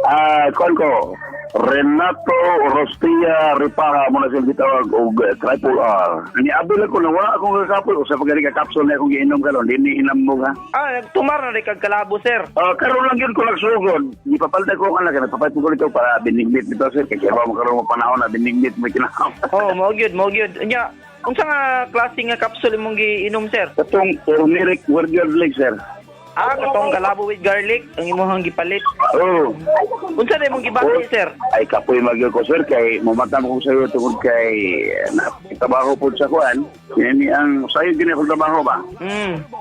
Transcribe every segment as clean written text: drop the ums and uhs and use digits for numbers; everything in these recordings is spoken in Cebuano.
Ah, kuan ko. Renato Rostia Ripaha mo na siyang gitawag og Triple R. Ani abil ako na wala akong kakapoy usa pa gani ka capsule na akong giinom karon, dinhi hinamog ha. Ah, nagtumar na rin kag kalabo, sir. Ah, karon lang yun ko nagsugod. Gipapalda ko ang anak, nagpapalit ko nito para binignit nito, sir, kay kaya mo karon mo panahon na binignit mo kinahanglan. Oh, mao gyud, mao gyud. Nya, unsa nga klase nga capsule imong giinom, sir? Katong turmeric with garlic, sir. Ah, katong kalabo with garlic ang imong gipalit. Oh. Unsa na imong gibati, sir? Ay, kapoy magyud ko, sir, kay mamata mo ko sa iyo tungod kay na trabaho po sa kuan. Ini ang sayo gini akong trabaho ba?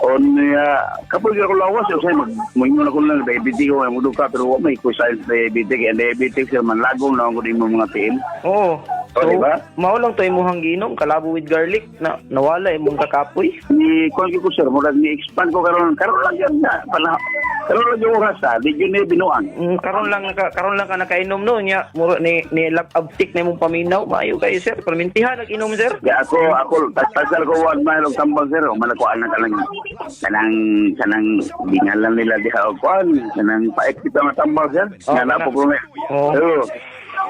On niya kapoy gyud ako lawas usay mag moingon ako lang diabetes ko mo duka, pero wa may ko sa diabetes, kay ang diabetes, sir, manlagom na ang imong mga tiil. Oo. Oh, So, di ba? mao lang to imong giinom, kalabo with garlic na nawala imong kakapoy. Ni kuan ko, sir, murag ni expand ko karon, karon lang yan na pala, karon lang yung oras ha, di gyud ni binuang. Karon lang ka nakainom, no, nya mura ni lap abtik na imong paminaw, maayo kayo, sir. Permintihan nag-inom, sir. Ya ako tagal ko 1 mile og tambal, sir, o man ako anak kanang kanang kanang bingalan nila diha og kuan kanang paek kita nga tambal, sir. Oh, Nga na po ko. Oh. Oo.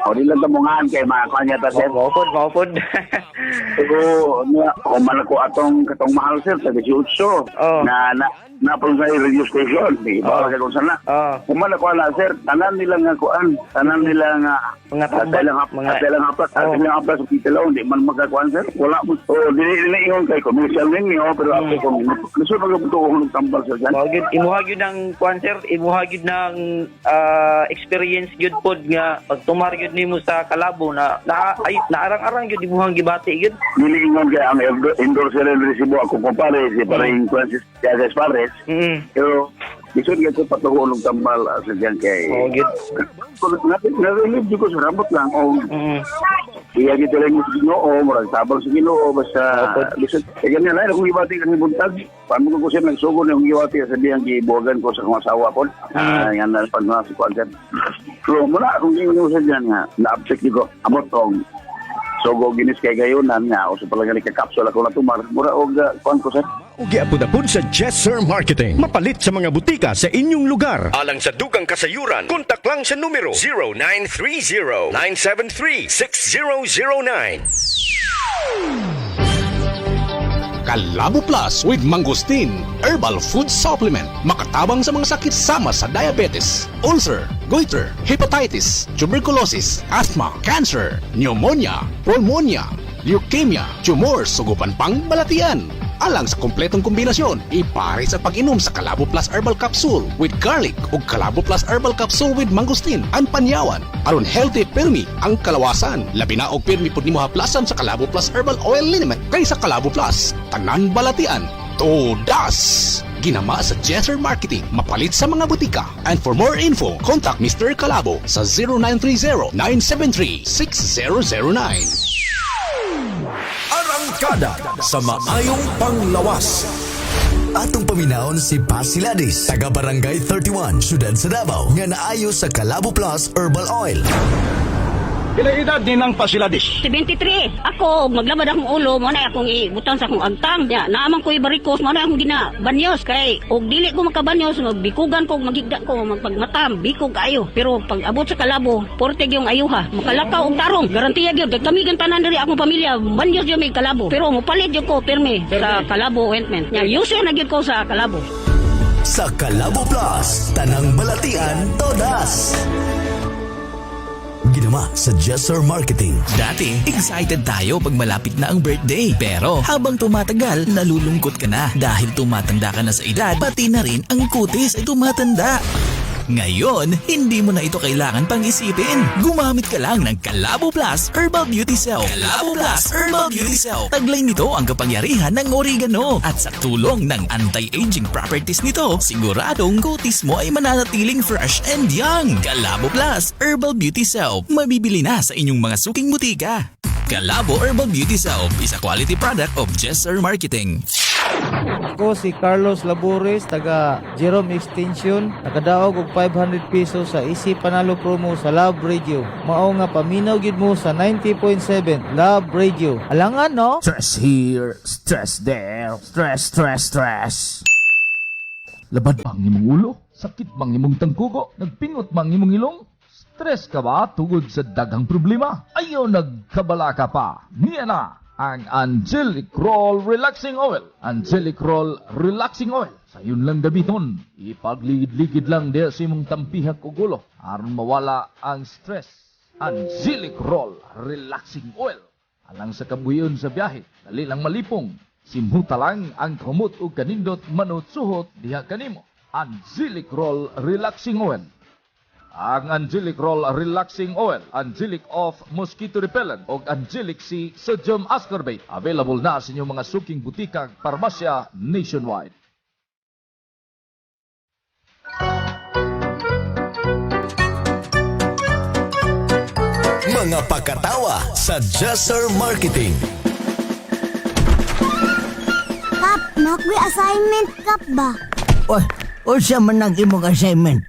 O di lang tamungan kay mga kuan yata, sir. Mao pod, mao pod. Oo, nga o man ako atong katong mahal, sir, sa 18. Oh. Na na na po sa radio station, di ba kay kung sana. Oh. Kung man ako ala, sir, tanan nila nga kuan, tanan nila nga Mga tambal, ilang ilang haplas, ilang haplas sa titilaw, di man magkakuan, sir. Wala mo. Oh, dili nila ingon kay commercial ninyo, pero ako kung lisod magbuto ko ng tambal, sir, dyan. Mao gyud, imuha gyud ang kuan, sir, imuha gyud ng experience gyud pod nga pag tumar gyud nimo sa kalabo na, na ay naarang-arang gyud imuhang gibati gyud. Dili ingon kay ang endorser ng resibo ako kumpare si Paring Francis Jazz Pares. Pero lisod gyud ko patugo ng tambal, sir, dyan kay. Mao gyud. Na-relieve ko sa ramot lang. O, iya gito lang sa Ginoo, murag tabang sa Ginoo, basta lisod. Kaya ganyan lang, akong gibati kang buntag. Paano ko siya nagsugod na akong gibati sa diyang gibuwagan ko sa akong asawa ko. Ah, yan na pag mga si Kwan, sir. So, muna akong ginoo sa dyan nga, na-upset ko. Amot kong Sogo ginis kay gayunan nga, o sa palagi ka kapsula ko na tumar. Mura og kuan ko, sir. Ugi apod-apod sa Jesser Marketing. Mapalit sa mga butika sa inyong lugar. Alang sa dugang kasayuran, kontak lang sa numero 0930-973-6009. Kalabo Plus with Mangosteen Herbal Food Supplement. Makatabang sa mga sakit sama sa diabetes, ulcer, goiter, hepatitis, tuberculosis, asthma, cancer, pneumonia, pulmonia, leukemia, tumor, ug uban pang balatian. Alang sa kompletong kombinasyon, ipare sa pag-inom sa Kalabo Plus Herbal Capsule with garlic o Kalabo Plus Herbal Capsule with mangosteen ang panyawan. Aron healthy pirmi ang kalawasan. Labi na og pirmi pud nimo haplasan sa Kalabo Plus Herbal Oil Liniment kaysa Kalabo Plus. Tanan balatian. Todas! Ginama sa Jesser Marketing. Mapalit sa mga butika. And for more info, contact Mr. Kalabo sa 0930-973-6009. Arangkada sa maayong panglawas. Atong paminawon si Pasiladis, taga Barangay 31, Syudad sa Davao, nga naayo sa Kalabo Plus Herbal Oil. Ilang edad ni nang Pasiladis? 73. Ako, maglabad akong ulo, mo na akong ibutang sa akong agtang. Ya, naaman ko ibarikos, mo na akong gina banyos. Kay, og dili ko makabanyos, magbikugan ko, magigda ko, magpagmatam, bikog ayo. Pero pag abot sa kalabo, porte yung ayuha. Makalakaw og tarong, garantiya gyud. Kay kami gyud tanan diri akong pamilya, banyos gyud may kalabo. Pero mopalit gyud ko pirmi sa Kalabo ointment. Ya, user na gyud ko sa kalabo. Sa Kalabo Plus, tanang balatian todas. Ginama sa Jesser Marketing. Dati, excited tayo pag malapit na ang birthday. Pero habang tumatagal, nalulungkot ka na dahil tumatanda ka na sa edad, pati na rin ang kutis ay tumatanda. Ngayon, hindi mo na ito kailangan pang isipin. Gumamit ka lang ng Kalabo Plus Herbal Beauty Soap. Kalabo Plus Herbal Beauty Soap. Taglay nito ang kapangyarihan ng oregano at sa tulong ng anti-aging properties nito, siguradong kutis mo ay mananatiling fresh and young. Kalabo Plus Herbal Beauty Soap. Mabibili na sa inyong mga suking butika. Kalabo Herbal Beauty Soap is a quality product of Jesser Marketing. Ako si Carlos Labores, taga Jerome Extension, nakadaog og 500 pesos sa Easy Panalo promo sa Love Radio. Mao nga paminaw gid mo sa 90.7 Love Radio. Alangan, no? Stress here, stress there, stress, stress, stress. Labad bang imong ulo? Sakit bang imong tangkugo? Nagpingot bang imong ilong? Stress ka ba tungod sa daghang problema? Ayaw nagkabala ka pa. Niya na ang Angelic Roll Relaxing Oil. Angelic Roll Relaxing Oil. Sayon lang gamiton. Ipagligid-ligid lang diya sa imong tampihak o gulo aron mawala ang stress. Angelic Roll Relaxing Oil. Alang sa kabuhion sa biyahe, dali lang malipong. Simhuta lang ang kamot ug kanindot manutsuhot diha kanimo. Angelic Roll Relaxing Oil. Ang Angelic Roll Relaxing Oil, Angelic Off Mosquito Repellent o Angelic C Sodium Ascorbate. Available na sa inyong mga suking butika, parmasya nationwide. Mga pakatawa sa Jesser Marketing. Kap, nakoy assignment kap ba? Oy, unsa man ang imong assignment?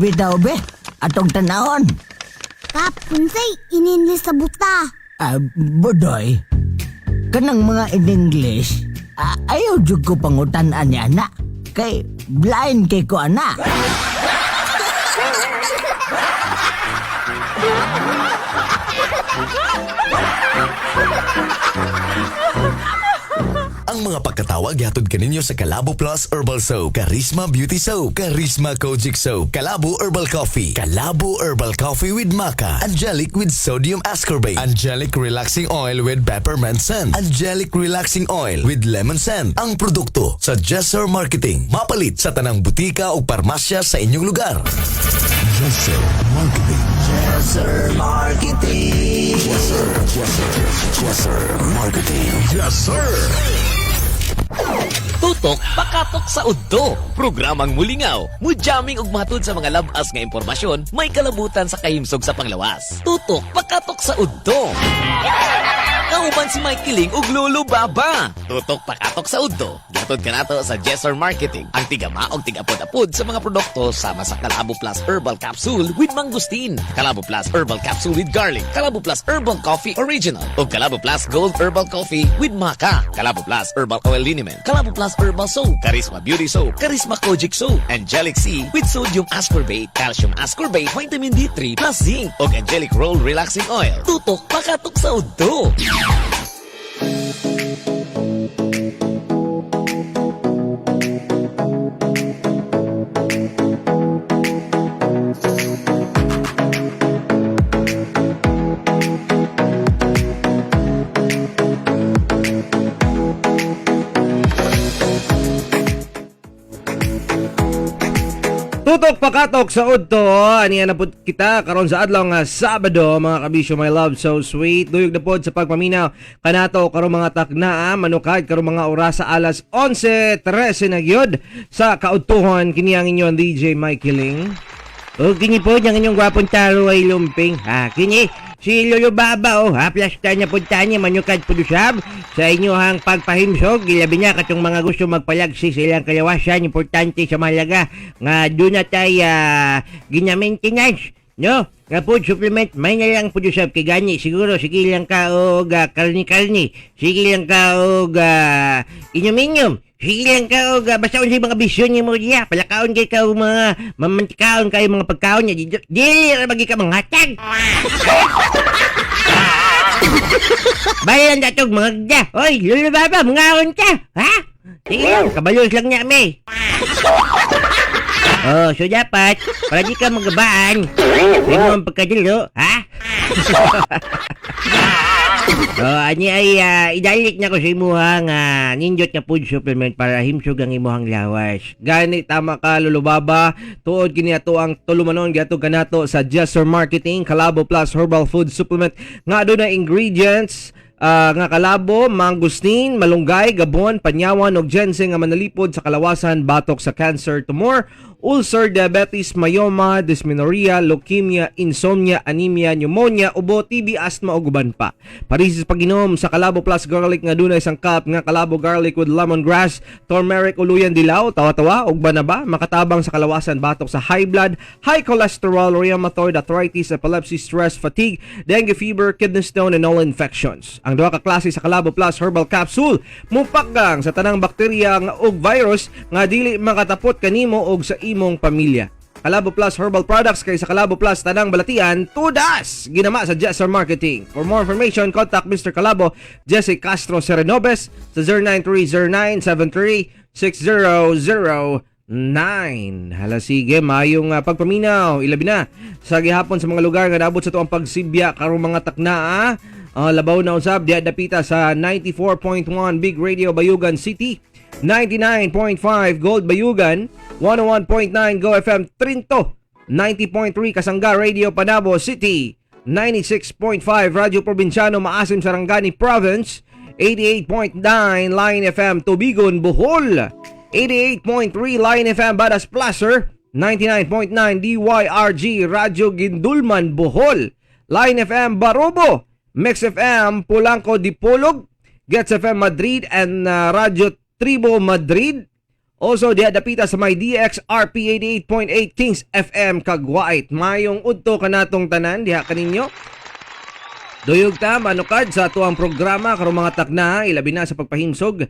Bitaw be? Atong tanahon. Kap, unsay ininlis sa buta? Ah, Budoy. Kanang mga in English, ayaw jud ko pangutan-an ni ana. Kay blind kay ko ana. Ang mga pagkatawa gihatod kaninyo sa Kalabo Plus Herbal Soap, Charisma Beauty Soap, Charisma Kojic Soap, Kalabo Herbal Coffee, Kalabo Herbal Coffee with Maca, Angelic with Sodium Ascorbate, Angelic Relaxing Oil with Peppermint Scent, Angelic Relaxing Oil with Lemon Scent. Ang produkto sa Jesser Marketing. Mapalit sa tanang butika o parmasya sa inyong lugar. Jesser Marketing. Jesser Marketing. Jesser, Jesser, Jesser Marketing. Jesser. Tutok pakatok sa udto. Programang mulingaw, mujamming ug matud sa mga labas nga impormasyon, may kalabutan sa kahimsog sa panglawas. Tutok pakatok sa udto. Kauban si Mike Kiling ug Lolo Baba. Tutok pakatok sa udto. Gihatod kanato sa Jesser Marketing, ang tigama og tigapod-apod sa mga produkto sama sa Kalabo Plus Herbal Capsule with Mangosteen, Kalabo Plus Herbal Capsule with Garlic, Kalabo Plus Herbal Coffee Original, ug Kalabo Plus Gold Herbal Coffee with Maca, Kalabo Plus Herbal Oil Liniment, Kalabo Plus Herbal Soap, Charisma Beauty Soap, Charisma Kojic Soap, Angelic C with Sodium Ascorbate, Calcium Ascorbate, Vitamin D3 plus Zinc, ug Angelic Roll Relaxing Oil. Tutok pakatok sa udto. Tutok pakatok sa udto, aniya na pud kita karon sa adlaw nga Sabado, mga kabisyo, my love so sweet. Duyog na pod sa pagpaminaw kanato karon mga taknaa manukad karon mga oras sa alas 11:13 na gyud sa kaudtuhon, kini ang inyong DJ Mike Ling. O kini po ang inyong gwapong taro ay lumping. Ha, kini si Lolo Baba, oh, ha, plasta niya punta niya manukad pud usab sa inyohang pagpahimsog, gilabi niya katong mga gusto magpalagsi sa ilang kalawasan. Importante sa mahalaga nga doon na tayo gina-maintenance, no, nga food supplement may na lang pud usab kay gani siguro sige lang ka og karni-karni, sige lang ka og inyom-inyom, sige lang ka og basta unsay mga bisyon nimo diya, palakaon kay ka og mga mamantikaon kayo mga pagkaon niya, dili ra bagi ka manghatag. Bayan datog mga gda. Oy, Lolo Baba, mga ka. Ha? Sige lang, kabalos lang niya, may. Oh, so dapat, para di ka magabaan, hindi mo ang pagkadilo, ha? Oh, ani ay idalik na ko sa imuhang nindot nga food supplement para himsog ang imuhang lawas. Gani tama ka, Lolo Baba. Tuod kini ato ang tulumanon gihatod kanato sa Jesser Marketing Kalabo Plus Herbal Food Supplement nga aduna ingredients nga kalabo, mangosteen, malunggay, gabon, panyawan ug ginseng nga manalipod sa kalawasan batok sa cancer, tumor, ulcer, diabetes, myoma, dysmenorrhea, leukemia, insomnia, anemia, pneumonia, ubo, TB, asthma ug uban pa. Parehas sa pag-inom sa Kalabo Plus Garlic nga dunay sangkap nga kalabo, garlic with lemongrass, turmeric, uluyan dilaw, tawa-tawa ug banaba, makatabang sa kalawasan batok sa high blood, high cholesterol, rheumatoid arthritis, epilepsy, stress, fatigue, dengue fever, kidney stone and all infections. Ang duha ka klase sa Kalabo Plus Herbal Capsule mupakgang sa tanang bakterya nga ug virus nga dili makatapot kanimo og sa imong pamilya. Kalabo Plus Herbal Products kay sa Kalabo Plus tanang balatian tudas ginama sa Jesser Marketing. For more information, contact Mr. Kalabo Jesse Castro Serenobes sa 0930-973-6009. Hala sige, mayong pagpaminaw, ilabi na sa gihapon sa mga lugar nga naabot sa tuang pagsibya karong mga takna. Labaw na usab diha dapita sa 94.1 Big Radio Bayugan City, 99.5 Gold Bayugan, 101.9 Go FM Trinto, 90.3 Kasangga Radio Panabo City, 96.5 Radyo Probinsyano Maasim Sarangani Province, 88.9 Line FM Tubigon Bohol, 88.3 Line FM Badas Placer, 99.9 DYRG Radyo Gindulman Bohol, Line FM Barobo, Mix FM Polanco Dipolog, Gets FM Madrid and Radyo Tribo Madrid. Also diha dapita sa may DXRP 88.8 Kings FM Kagwait. Mayong udto kanatong tanan diha kaninyo. Duyog ta manukad sa atuang programa karong mga takna, ilabi na sa pagpahimsog,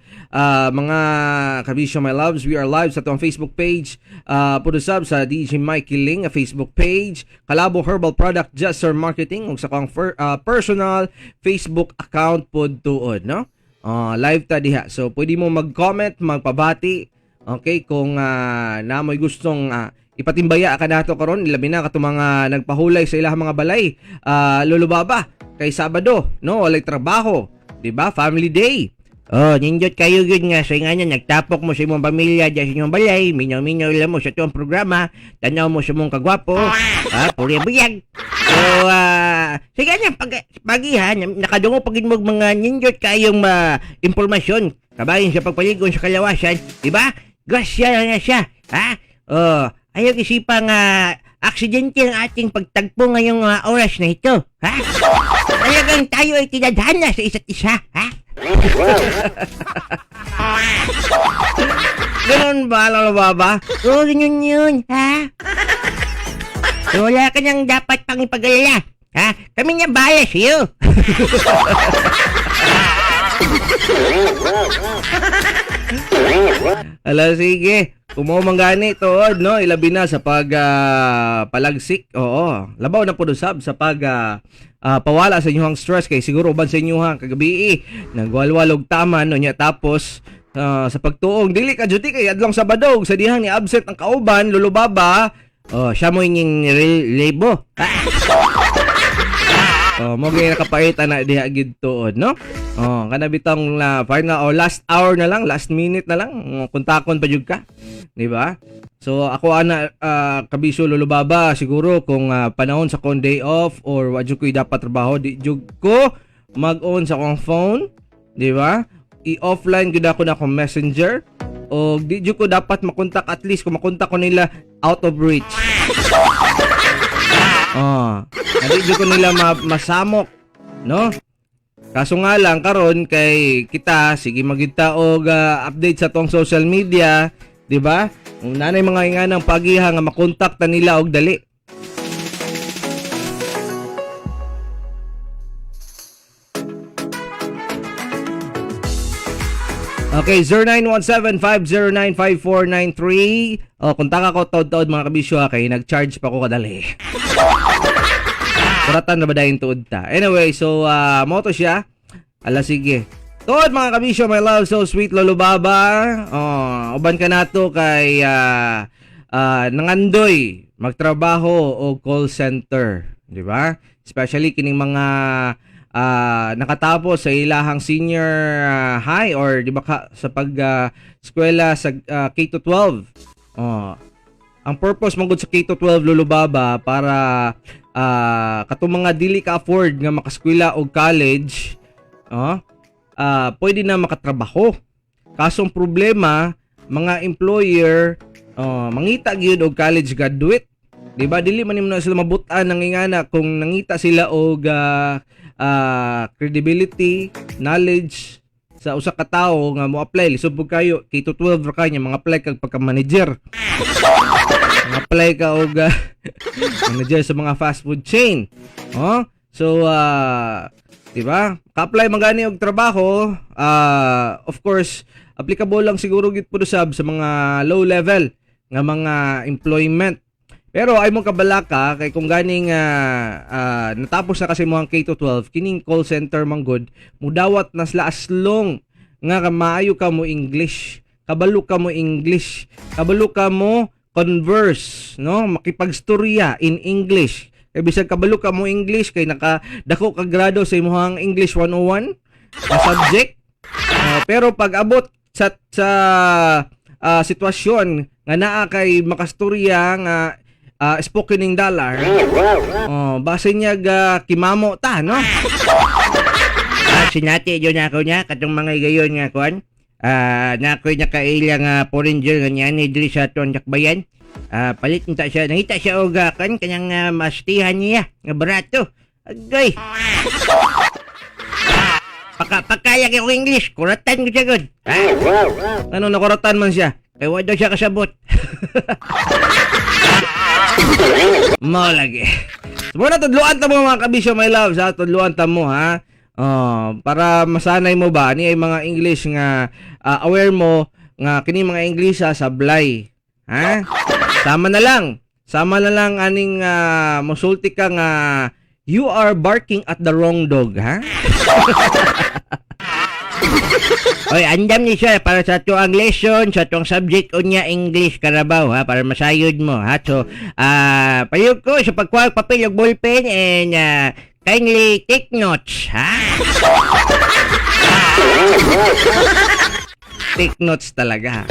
mga kabisyo, my loves. We are live sa atuang Facebook page, pud sab sa DJ Mikey Ling Facebook page, Kalabo Herbal Product, Jester Marketing ug sa akong personal Facebook account pod tuod, no? Live ta diha, so pwede mo mag-comment, magpabati, okay, kung namoy gustong ipatimbaya ka nato karon, ilabi na katong mga nagpahulay sa ilang mga balay, lolo baba, kay Sabado, no, walay trabaho, di ba? Family day. Oh, nindot kayo yun nga sa nga niya, nagtapok mo sa imong pamilya diyan sa inyong balay, minyo-minyo lang mo sa tuwang programa, tanaw mo sa mong kagwapo, puri buyag. So, sige niya, pag, pagihan, nakadungo pagin mo mga nindot kayong impormasyon, kabahin sa pagpaligon sa kalawasan, di ba? Grasya na siya, ha? Oh, ayaw isipang aksidente ang ating pagtagpo ngayong oras na ito, ha? Talagang tayo ay tinadhana sa isa't isa, ha? Ganun ba, lolo baba? Oo, ganun yun, ha? So, wala ka nang dapat pang ipag-alala, ha? Kami na bahala sa'yo. Ala, sige. Kung mao man gani tuod, no, ilabi na sa pag palagsik. Oo. Labaw na pud usab sa pag pawala sa inyong stress kay siguro uban sa inyong kagabi nagwalwal og taman no nya, tapos sa pagtuong dili ka duty kay adlong Sabado sa dihang ni absent ang kauban, lolo baba. Oh, siya mo inyong lebo. Oh, mo gyud nakapait ana diha gid tuod, no? Oh, kana bitong na final or last hour na lang, last minute na lang, kontakon pa jud ka. Di ba? So ako ana, kabisyo, lolo baba, siguro kung panahon sa kon day off or wa jud ko'y dapat trabaho, di jud ko mag-on sa akong phone, di ba? I-offline gud ako na akong messenger o di jud ko dapat makontak, at least kung makontak ko nila out of reach. Oh, hindi jud ko nila masamok, no? Kaso nga lang karon kay kita sige magita og update sa tong social media, di ba? Kung nanay mga inganang pagiha nga makontak ta nila og dali. Okay, 0917-509-5493. O, kontak ako taod-taod mga kabisyo ha, kay nag-charge pa ko kadali. Kuratan na ba dahil tuod ta? Anyway, so, moto siya. Ala, sige. Tuod mga kabisyo, my love, so sweet, lolo baba. Oh, uban ka nato kay nangandoy magtrabaho o call center, di ba? Especially kining mga nakatapos sa ilahang senior high or di ba ka, sa pag eskwela sa K-12. Oh. Ang purpose man gud sa K-12, lolo baba, para katong mga dili ka afford nga makaskwela og college, oh, pwede na makatrabaho. Kasong problema, mga employer, oh, mangita gyud og college graduate. Di ba? Dili man nimo na sila mabutan ng ingana kung nangita sila og credibility, knowledge sa usa ka tawo nga mo-apply. Lisod pud kayo, K-12 ra kanya, mga apply kag pagka-manager. Mga apply ka og manager sa mga fast food chain. Oh? So, di ba? Ka-apply man gani og trabaho, of course, applicable lang siguro gid pud usab sa mga low level nga mga employment. Pero ay mo kabalaka kay kung ganing natapos na kasi mo ang K-12, kining call center man gud, mudawat na sila as long nga maayo ka mo English, kabalo ka mo English, kabalo ka mo converse, no? Makipagstorya in English. Kay bisag kabalo ka mo English kay naka dako ka grado sa imong English 101 na subject. Pero pag abot sa sitwasyon nga naa kay makastorya nga spoken in dollar, oh, base niya ga kimamo ta, no? Sinati yun ako niya katong mga higayon nga kuan. Na ako'y nakaila nga foreigner nga niya ni diri sa atong dakbayan. Palit unta siya, nangita siya og kan kanyang mastihan niya nga barato. Agay. Paka pakaya kay English, kuratan ko siya gud. Ano, nakuratan man siya? Kay wa daw siya kasabot. Mao lagi. So, muna tudluan ta mo, mga kabisyo, my loves, ha. Tudluan ta mo, ha. Oh, para masanay mo ba ni ay mga English nga aware mo nga kini mga English ha, sablay. Ha? Sama na lang. Sama na lang aning mosulti ka nga "You are barking at the wrong dog," ha? Oy, andam ni siya para sa ato ang lesson, sa atong subject unya English Karabaw, ha, para masayod mo, ha. So, palihog ko sa pagkuha og papel ug ballpen and kindly take notes, ha. Take notes talaga.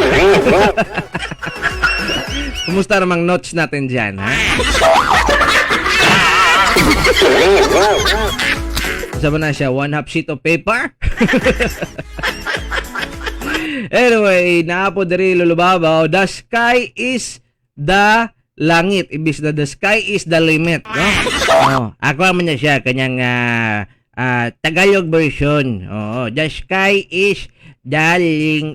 Kumusta namang notes natin dyan, ha? Sama na siya, one half sheet of paper. Anyway, naapo diri lulubabaw, the sky is the langit. Ibig na the sky is the limit, no? Oh, ako man na siya kanyang Tagalog version. Oo, the sky is the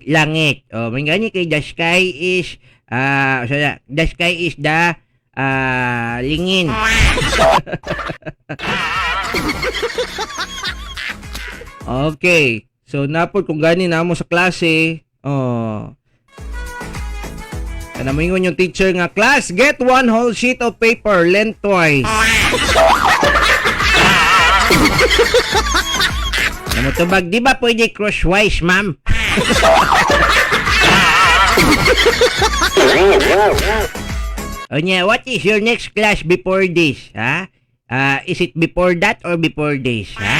langit. Oh, may gani kay the sky is sorry, the sky is the lingin. Okay. So napod kung gani namo sa klase, oh. Kana moingon yung teacher nga, "Class, get one whole sheet of paper lengthwise." Namutubag, di ba pwede crosswise, ma'am? Onya, what is your next class before this? Ha? Is it before that or before this? Ha?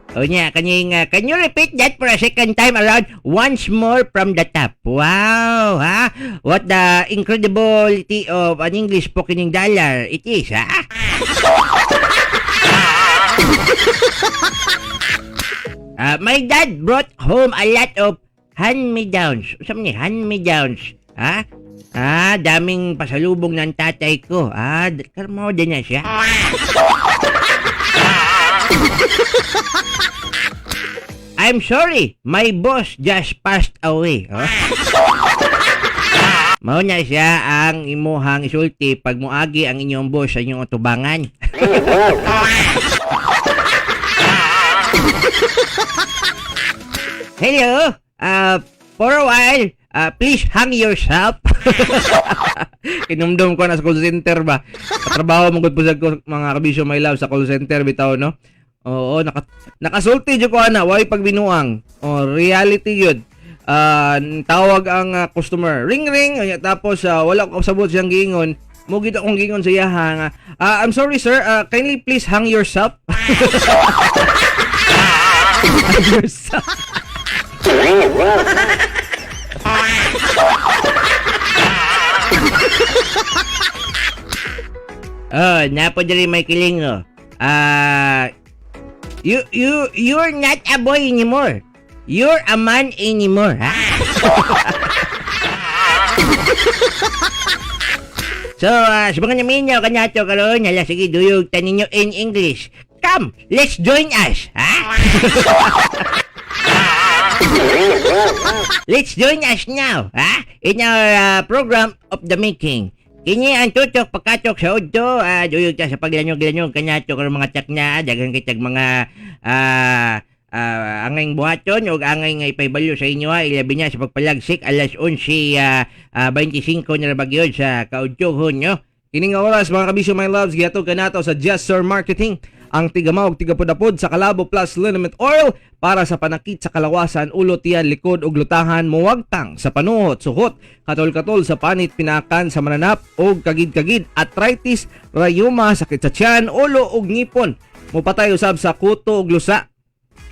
Onya, kanyang, can you repeat that for a second time around? Once more from the top. Wow, ha? What the incredibility of an English spoken in dollar it is, ha? My dad brought home a lot of hand-me-downs. Unsa man ni hand-me-downs? Ha? Daming pasalubong ng tatay ko. Karmo din na siya. I'm sorry, my boss just passed away. Oh. Mao na siya ang imuhang isulti pag muagi ang inyong boss sa inyong tubangan. Hello, for a while, please hang yourself. Kinumdum ko na sa call center ba. Katrabaho mo gud po sa ko, mga kabisyo, my love, sa call center bitaw, no. Oo, nakasulti jud ko ana, way pagbinuang. Oh, reality yun. Tawag ang customer. Ring ring, unya, tapos wala ko kasabot siyang giingon. Mo gid akong giingon sa iyaha nga, "I'm sorry sir, kindly please hang yourself." Hang yourself. Oh, napo diri may kilingo. You're not a boy anymore. You're a man anymore, ha? So, sa mga naminaw kanato karon, hala sige duyog ta ninyo in English. Come, let's join us, ha? Let's join us now, ha? In our program of the making. Kini ang tutok pagkatok sa udto, duyog ta sa paglanog-lanog kanato karon mga takna, daghan kitag mga Angay buhaton ug angay nga ipahibalo sa inyo ha, ilabi na sa pagpalagsik alas 11 25 na bagyod sa kaudyohon nyo. Kini nga oras, mga kabisyo, my loves, gihatod kanato sa Just Sir Marketing ang tigamao ug tigapudapod sa Kalabo Plus Liniment Oil para sa panakit sa kalawasan, ulo, tiyan, likod ug lutahan, muwagtang sa panuhot, suhot, katol-katol sa panit, pinakan sa mananap ug kagid-kagid, arthritis, rayuma, sakit sa tiyan, ulo ug ngipon. Mupatay usab sa kuto ug lusa.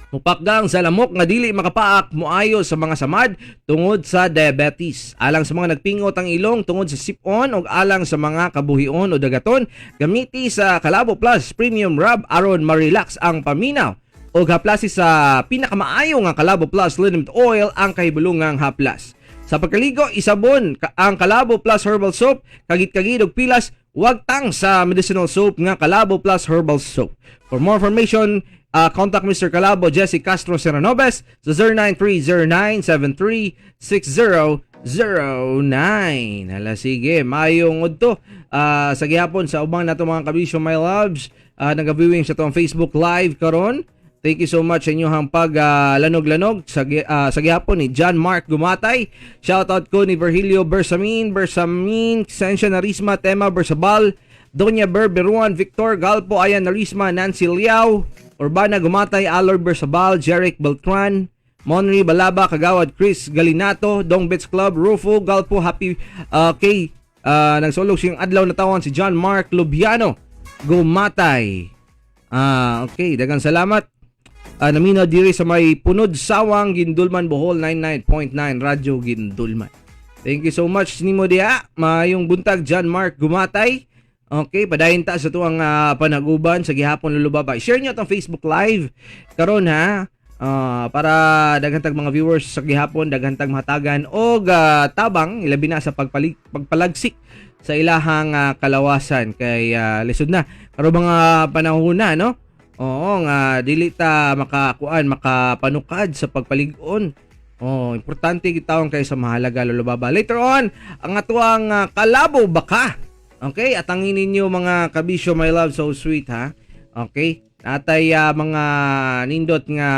Mupakgang sa lamok nga dili makapaak, moayo sa mga samad tungod sa diabetes. Alang sa mga nagpingot ang ilong tungod sa sipon ug alang sa mga kabuhion o dagaton, gamiti sa Kalabo Plus Premium Rub aron ma-relax ang paminaw. Og haplasi sa pinakamaayo nga Kalabo Plus Liniment Oil ang kahibulungang haplas. Sa pagkaligo, isabon ang Kalabo Plus Herbal Soap, kagit-kagid og pilas, wagtang sa medicinal soap nga Kalabo Plus Herbal Soap. For more information, contact Mr. Kalabo Jesse Castro Serranobes sa 0930-973-6009. Hala, sige, mayong udto. Sa gihapon sa ubang nato mga kabisyo, my loves, nagaviewing sa atong Facebook Live karon. Thank you so much sa inyong pag lanog-lanog sa gihapon ni John Mark Gumatay. Shout out ko ni Virgilio Bersamin, Bersamin, Sensya Narisma, Tema Bersabal, Doña Ber Beruan, Victor Galpo, Ayan Narisma, Nancy Liao, Urbana Gumatay, Alor Bersabal, Jeric Beltran, Monri Balaba, Kagawad Chris Galinato, Dong Bits Club, Rufo Galpo, Happy K, nagsulog siyang adlaw na tawan si John Mark Lubiano Gumatay. Okay, daghang salamat. Namina diri sa may Punod Sawang, Gindulman, Bohol, 99.9 Radyo Gindulman. Thank you so much nimo diha. Maayong buntag, John Mark Gumatay. Okay, padayon ta sa tuang panaguban sa gihapon, lulubaba. Share niyo atong Facebook Live karon ha. Para daghan tag mga viewers sa gihapon, daghan tag mahatagan og tabang ilabi na sa pagpalagsik sa ilahang kalawasan kay lisod na karon mga panahon na, no? Oo nga dili ta makakuan, makapanukad sa pagpalig-on. Oh, importante gitawon kay sa mahalaga, lolo baba. Later on, ang atuang kalabo baka. Okay, atangin ninyo, mga kabisyo, my love, so sweet ha. Okay? Natay mga nindot nga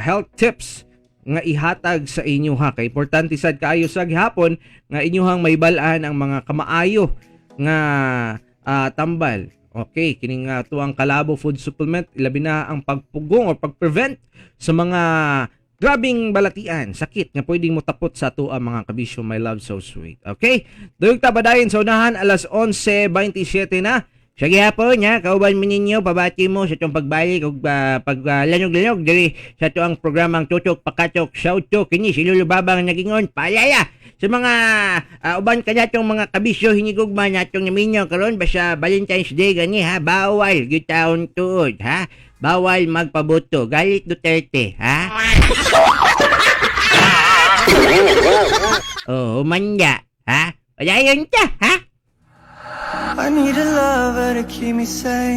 health tips nga ihatag sa inyo ha. Kay importante sad kaayo sa gihapon nga inyuhang maibal-an ang mga kamaayo nga tambal. Okay, kining tuang Kalabo Food Supplement, ilabi na ang pagpugong o pag-prevent sa mga grabing balatian, sakit nga pwedeng motapot sa ato ang mga kabisyo, my love, so sweet. Okay? Duyog ta padayon sa unahan, alas 11:27 na. Sa gihapon ha, kauban mi ninyo, pabati mo sa itong pagbalik ug paglanog-lanog diri sa atuang programang Tutok Pakatok Shout to. Kini si Lolo Babang nagingon paalala sa mga uban kanatong mga kabisyo hinigugma natong naminyo karon basta Valentine's Day gani ha, bawal gyud taon tuod ha, bawal magpaboto, galit Duterte ha. Oh, manja ha, padayon ta ha. I need a lover to keep me sane.